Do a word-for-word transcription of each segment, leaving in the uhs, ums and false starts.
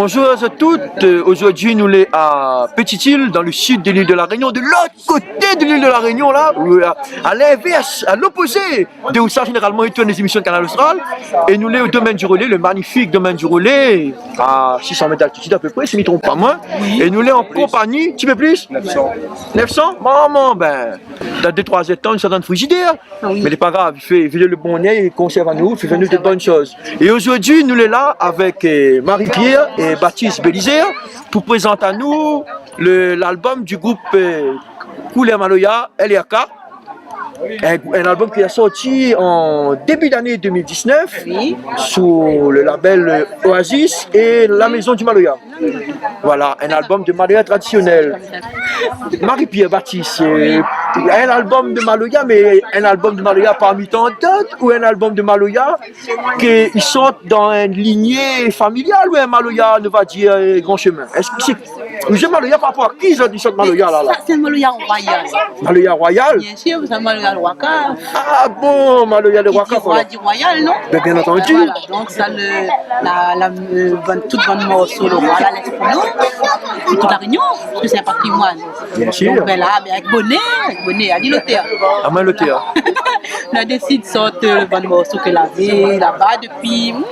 Bonjour à toutes. Euh, aujourd'hui, nous lé à Petite-Île, dans le sud de l'île de la Réunion, de l'autre côté de l'île de la Réunion, là, ou à, à l'inverse, à l'opposé de ousa zénéralman i tourn lé zémisyon de Kanal Austral. É nou lé au Domaine du Relais, le magnifique Domaine du Relais, à six cents mètres d'altitude à peu près, si mi tronp pa moin. Oui. É nou lé an konpagni, ti pé plis ? Neuf cents. Neuf cents ? Momon, bin, dan dé troi zèr d'tan, nou sra dan le frizidèr. Ah oui. Mé lé pa grav, i fé, i fé le bon air, i konsèrv anou, i fé anou de bonnes choses. Et aujourd'hui, nous lé là avec, euh, Marie-Pierre et Baptiste Bélizaire pour présenter à nous le, l'album du groupe, euh, Couleur Maloya, L R K. Un, un album qui est sorti en début d'année deux mille dix-neuf, oui, sous le label, euh, Oasis et la Maison du Maloya. Voilà, un album de maloya traditionnel. Marie-Pierre Baptiste, euh, un album de maloya, mais un album de maloya parmi tant d'autres, ou un album de maloya ke i sort dan in lignée familiale, ou in maloya, nou va dir, euh, gran shemin ? Èske sé, ou sé maloya par rapor a ki zot i sort maloya la, la ? Sa sé in maloya royal. Maloya royal ? Bien sûr, sé in maloya le roi Kaf. Ah bon, maloya le roi Kaf, alor. Ki di roi di royal, non ? Bin, bien entendu. Voilà, donk sa le, la, la, euh, bann, tout bann morso le roi la lès pou nou, pou tout La Réunion, parske sé in patrimoine. Bien sûr. Donk, bin la, bin, avèk Boné, avèk Boné, ali lotèr. Ah, moin lotèr. La désid sort, euh, bann morso ke lavé laba depi, hmm,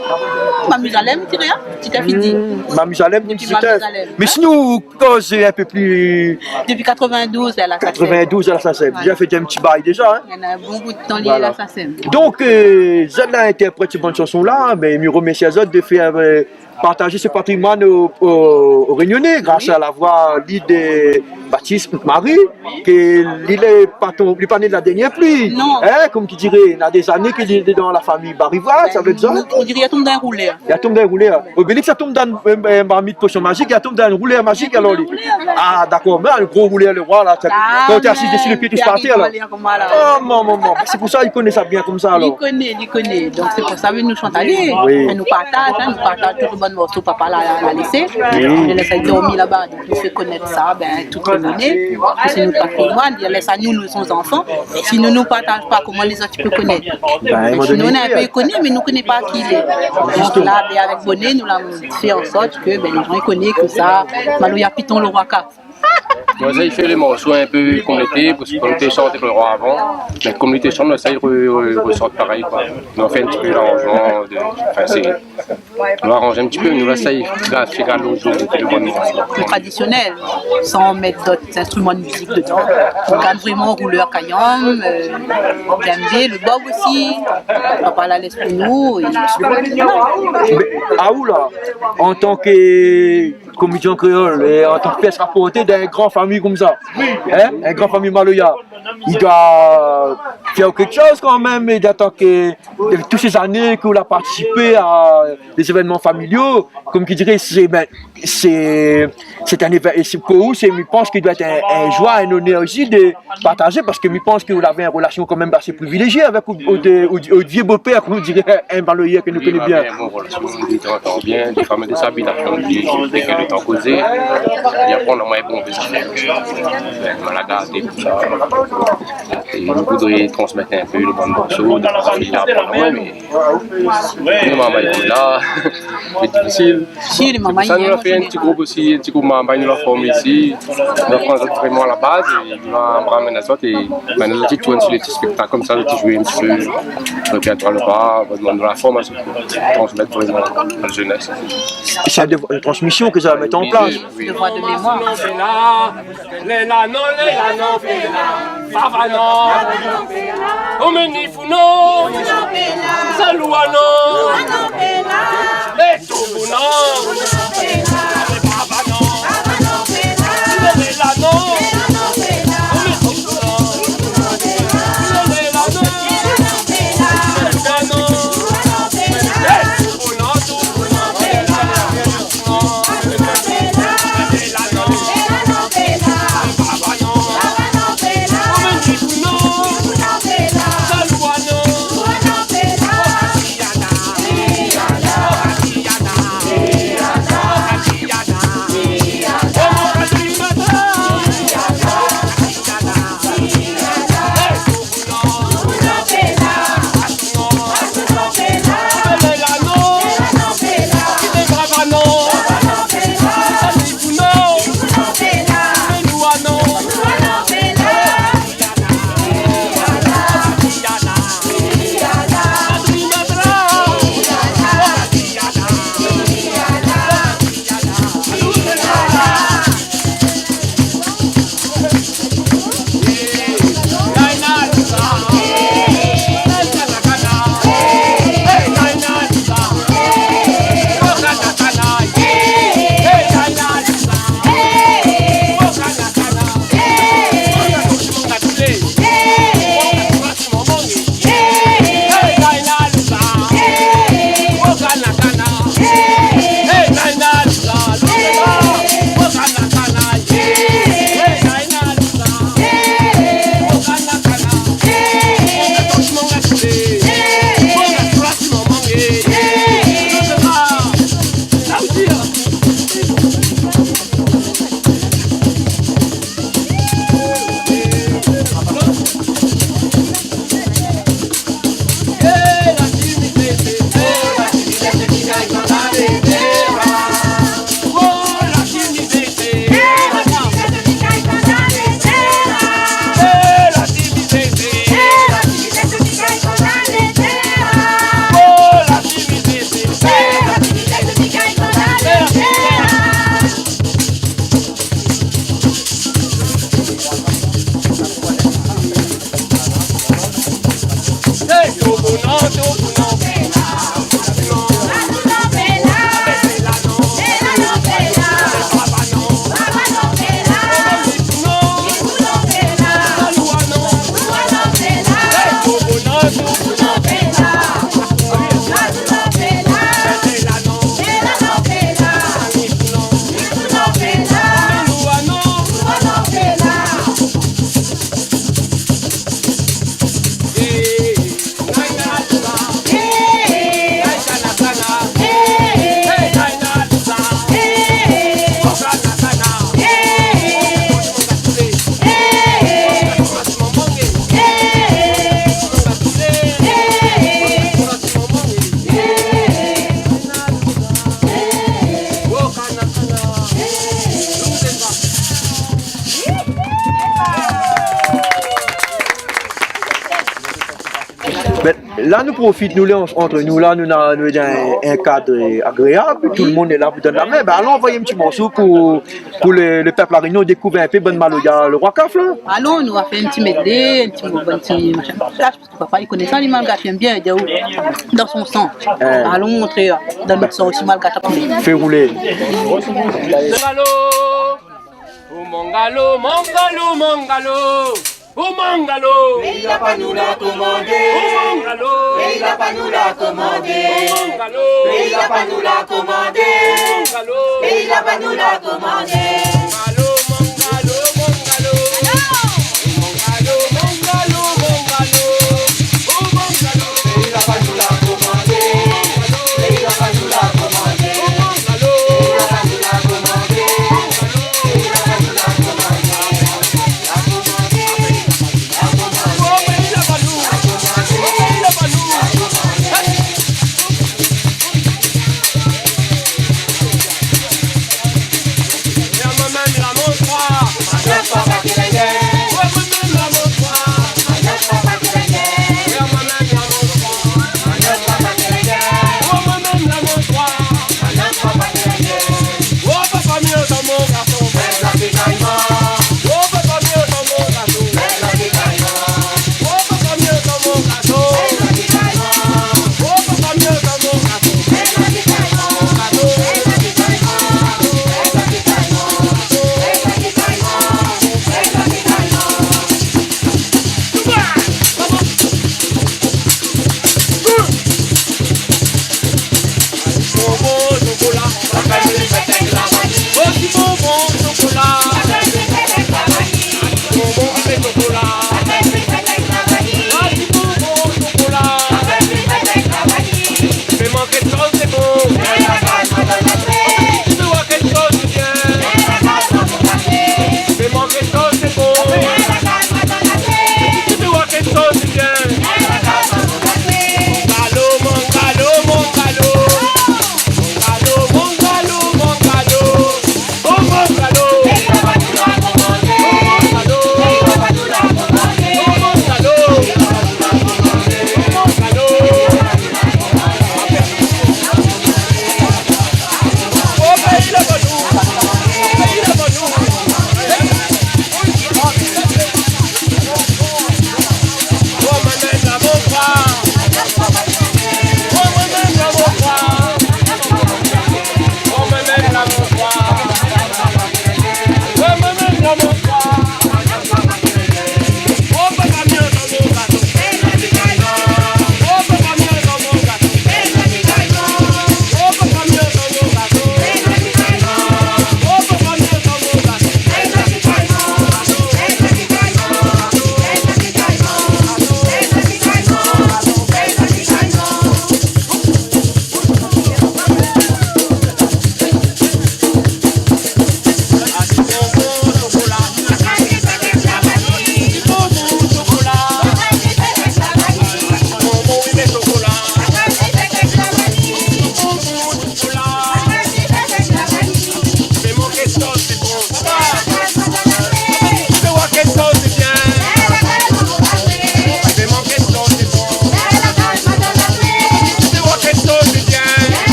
Mamizalem, ti rien, ti a fini. Hmm, Mamizalem, depi ti a. Mamizalem. Mé sinon, ou koz in pé pli. Depi quatre-vingt-douze, la Sacem. Quatre-vingt-douze, la Sacem. Voilà. Li la fé in ti bay déza, hein. Néna in bon bout d'tan, li la Sacem. Voilà. Donk, euh, zot la intèrprèt sé bann shanson la, bin, mi romèrsi azot de fèr, euh, partager ce patrimoine aux, aux, aux Réunionnais grâce à la voix lead de Baptiste Marie, ke li lé pa tonm-, li lé pa né de la dernière pluie. Non. Hein, comme qui dirait, il y a des années qu'il est dans la famille Barivoise, sa vé dir. On dirait li la tonm dan in roulèr. Li la tonm dan in roulèr. Obélix la tonm dan, euh, euh, marmit potion magique, li la tonm dan in roulèr magique, alor, li. Li la tonm dan in roulèr, ouais. Ah, d'accord, mé le gro roulèr, le roi, la, kan ou té asiz desi, le pié i toush pa atèr, la. Li ariv, voilà. Oh, momon, momon. Sé pou sa li koné sa bien konmsa, alor. Li koné, li koné. Donk sé pou sa, mé nou shant ali. Oui. É nou partaz, hein, nou partaz tout bann morso papa la, la lésé. Oui. Nou lès ali dormi laba. Donk nou fé konèt sa, bin, tout le moun. Ke sé nout patrimoine, li lès anou, nou, son zanfan. Si nou, nou partaz pa, koman lézot i pé konèt ? Bin, sinon, nou la in pé koné, mé nou koné pa ki li lé. Donk la, bin, avèk Boné, nou la fé an sort ke, bin, lé jan i koné ke sa, maloya piton le roi Kaf. Moin, sa i fé lé morso in pé konm lété, parske kan nou té shant avèk le roi avan, mé konm lété shant, sa i re-, re-, resort parèy, koi. Nou la fé in ti pé laranzman de, anfin, sé, nou la aranz in ti pé, nou la sa i, la fé gard lo zo, le bann morso. Pli tradisionèl, san mèt dot instriman de mizik dedan. Nou gard vréman roulèr kayanm, euh, djembé, le bob osi. Papa la lès pou nou, é voilà. Mé, a ou la, an tan ke komédien kréol, é an tan ke piès raporté dan in gran fami konmsa, hein, in gran fami maloya, i doi fé kékshoz kan mèm, é an tan ke, tout sé zané ke ou la partisipé a dé zévènman familial, konm ki diré, sé, bin, sé, sé in évè-, é sé pou ou, sé, mi pans ke i doi èt in, in joi, in onèr osi de partazé, parske mi pans ke ou lavé in rélasion kan mèm asé privilézié avèk out, out, out, out vié bopèr, konm diré in maloyèr ke nou koné bien. Oui, nou lavé in bon rélasion, nou té antann bien, défoi mi té sa, bin, nou té, té, té, té kozé, li aprann amoin bonpé zafèr. Bin, nou la gardé tousa. É nou voudré transmèt in pé le bann morso, défoi mi aprann amoin, mé, mé momon, la, sé difisil. Si, lé momon, sé pou sa nou la fé in ti group osi, in ti group momon, nou la formé isi. Nou la pran azot vréman a la baz, é nou la ramenn azot, é mintnan zot i tourn si lé ti spéktak konmsa, zot i zoué in ti pé, répertoir laba, nou la form azot pou transmèt vréman a la zénès. Sé in transmision ke zot i mèt an plas. Oui. Devoir de mémoire. Lé la non, lé la non, pé la. Papa non. Omen ni fou non. Saloua non. É tou non. Papa non. Lé la non. Omen ni fou non. Lé la non. Saloua non. É tou non. La, nou profit, nou lé an-, ant nou la, nou na, nou lé dan in, in kad, eu, agréab, tout le moun lé la pou donn la min. Bin, alon anvoy in ti morso pou, pou le, le pèp La Rényon dékouv in pé bann maloya, le Roi Kaf, la. Alon, nou va fé in ti medley, in ti mo-, bann ti machin. Papa i koné sa, li, malgash, li èm bien, li di, dan son san. Eu. Alon montré, eu, dan nout san osi, malgash. Fé roulé. Mangalo, o mangalo, mangalo, mangalo, o mangalo. Péi la pa nou la komandé. O mangalo. Péi la pa nou la komandé. O mangalo. Péi la pa nou la komandé. O mangalo. Péi la pa nou la komandé. Mangalo, mangalo, mangalo.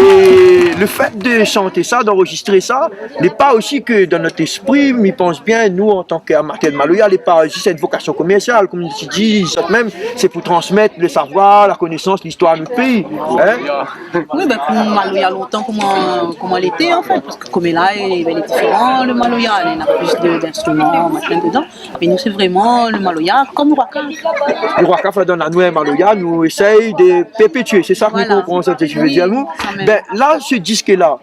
É le fèt de shanté sa, d'anrozistré sa, lé pa osi ke dan nout éspri, mi pans bien, nou, an tan ke amatèr de maloya, lé pa zis in vokasion komèrsial, konm i di, zot mèm, sé pou transmèt le savoir, la konésans, listoir de nout péi, in. Oui, bin, pou maloya lontan, koman, koman lété, an fèt, parske koméla, é, bin, lé diféran, le maloya, néna plis de, d'instriman, machin dedan. Mé nou, sé vréman le maloya konm Roi Kaf. Le Roi Kaf la donn anou in maloya, nou éséy de pèrpétié, sé sa ke nou konpran, sa ke ou vé dir anou. Voilà. Oui, sa mèm. Bin, la, se disk-la,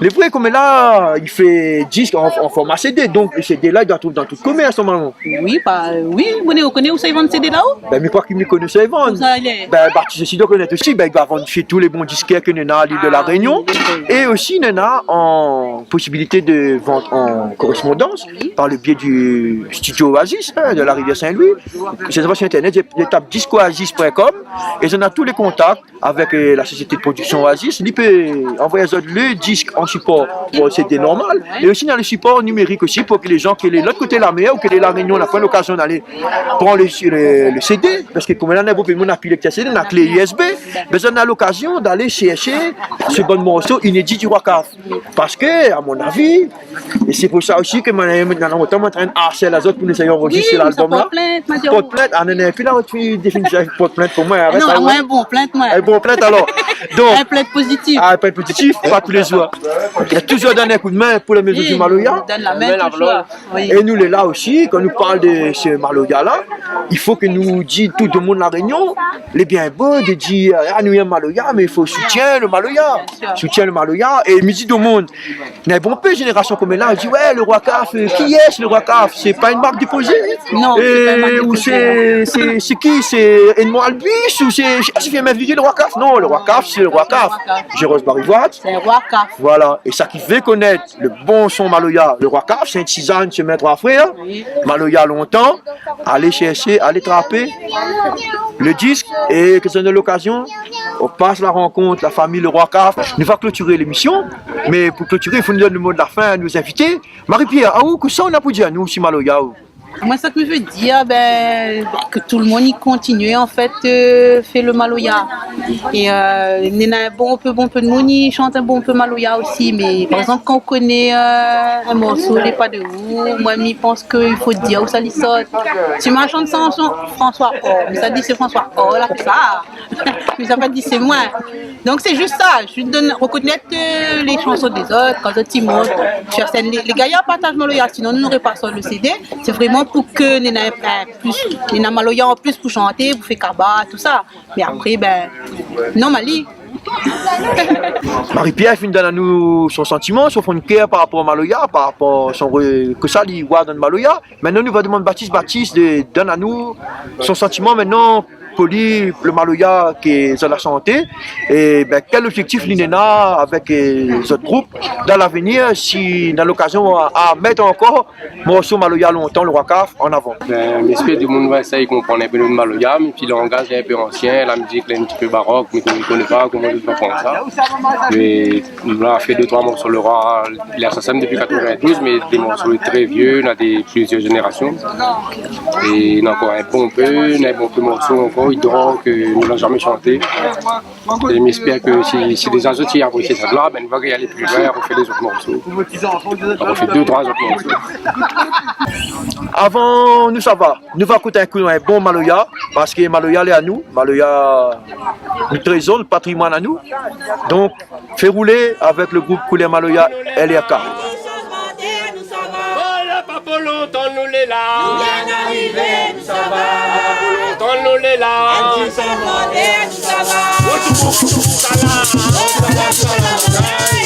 lé vré, koméla, i fé disk an, an forma CD, donk le CD-la, i doi trouv dan tout komèrs, normalman. Oui, ba, oui, ou koné, ou koné ousa i vann CD la, ou ? Bin, mi kroi ke mi koné ousa i vann. Ousa i lé ? Bin, Batis osi, donk, ou koné osi, bin, i doi vann shé tout le bon diskèr ke néna a l'il de La Rényon. Ah, oui, oui, oui. É osi, néna an posibilité de vant an korèspondans. Oui. Par le biais du studio Oasis, in, de la Rivière Saint-Louis. Sé sur Internet, zot i tap disk oasis point com é zot néna tout le kontak avèk, eu, la sosiété de prodiksion Oasis. Li pé anvoy azot le disk an sipor pou CD normal, é osi néna le sipor nimérik osi pou ke lé zan ke lé lot koté la mèr ou ke lé La Rényon, la poin lokazion d'alé pran le, le, le CD, parske koméla néna bonpé d'moun na pi lektèr CD, na klé U S B, bin zot na lokazion d'alé shèrshé se bann morso inédi du Roi Kaf. Parske, a mon avi, é sé pou sa osi ke moin, moin, lontan, moin antrinn arsèl azot pou nou éséy anrozistré lalbom la. Oui, sa port plint, ma di aou. Port plint, a non, non, épi la, ou défini sa, port plint pou moin, arèt sa, moin, in bon plint, moin. In bon plint, alor. Donk, in plint pozitif. A, in plint pozitif, pa tou lé zour. Néna touzour donn in koudmin pou la Maison du Maloya. Oui, donn la min touzour. Oui. É nou lé la osi, kan nou parl de se maloya la, i fo ke nou di tout domoun La Rényon, lé bien bo de dir, a, nou yèm maloya, mé i fo soutien le maloya. Bien sûr. Soutien le maloya. É mi di domoun, néna bonpé zénérasion koméla i di, wé, le Roi Kaf, euh, kiyès le Roi Kaf ? Sé pa in mark dépozé. Non, sé pa in mark dépozé. É ou sé, sé, sé ki ? Sé Edmond Albus ou sé, sé, sé Firmin Viguier, le Roi Kaf ? Non, le Roi Kaf, sé le Roi Kaf. Sé le Roi Kaf. Jérôme Barivoire. Sé le Roi Kaf. Voilà. É sak i fé konèt le bon son maloya, le Roi Kaf, Sint-Sizane, Shemin Troi Frèr, maloya lontan, alé shèrshé, alé trapé le disk, é ke zot néna lokazion, ou pas la rankont, la fami le Roi Kaf. Nou va klotiré lémision, mé pou klotiré, i fo nou donn le mo de la fin a nout zinvité. Marie-Pierre, aou, kosa ou néna pou dir anou si maloya ou ? Moin, sak mi vé dir, bin, ke tout le moun i kontinié, an fèt, euh, fé le maloya. É, euh, néna bonpé, bonpé d'moun i shant bonpé maloya osi, mé par égzanp, kan ou koné, euh, in morso lé pa de ou, moin, mi pans ke i fo dir ousa li sort. Si ma shant sanson François Or, mi sa di sé François Or la fé sa. Mi sa pa di sé moin. Donk sé zis sa, zis donn, rokonèt, euh, lé shanson dé zot, kan zot i mont sir sèn, lé, lé gayar partaz maloya, sinon nou noré pa sort le CD. Sé vréman pou ke néna, euh, plis, néna maloya an plis pou shanté, pou fé kaba, tousa. Mé apré, bin, non, Mali. Marie-Pierre fine donn anou son santiman, son fon de kèr par rapor maloya, par rapor son re-, kosa li oi dan maloya. Mintnan, nou va domann Batis, Batis de donn anou son santiman mintnan pou li, le maloya ke zot la shanté, é bin, kèl lobzèktif li néna avèk, euh, zot group dan lavenir, si néna lokazion a, a mèt ankor morso maloya lontan, le Roi Kaf, an avan. Bin, mi éspèr domoun va éséy konprann in pé nout maloya, mèm si langaz lé in pé ansien, la mizik lé in ti pé barok, mé koné, koné pa koman i fo pran sa. Mé nou la fé dé, troi morso, le Roi, li lé asasinn dopi katrevin-douz, mé dé morso tré vié, néna dé, plizièr zénérasion. É néna ankor in bonpé, néna in bonpé morso ankor, i dor, ke nou la zamé shanté. É mi éspèr ke si, si lé zot i apresié sa la, bin, nou va alé pli loin, nou va fé dé zot morso. Nou va fé dé, troi zot morso. Avan nou sava, nou va ékout in kou in bon maloya, parske maloya lé anou, maloya nou trézor, patrimoine anou. Donk, fé roulé avèk le group Koulèr Maloya, L R K. Voilà, pa pou lontan nou lé la. Nou vien arivé, nou sava. Pa pou lontan nou lé la. Èl di sa mandé, nou sava. Sa la, sa la.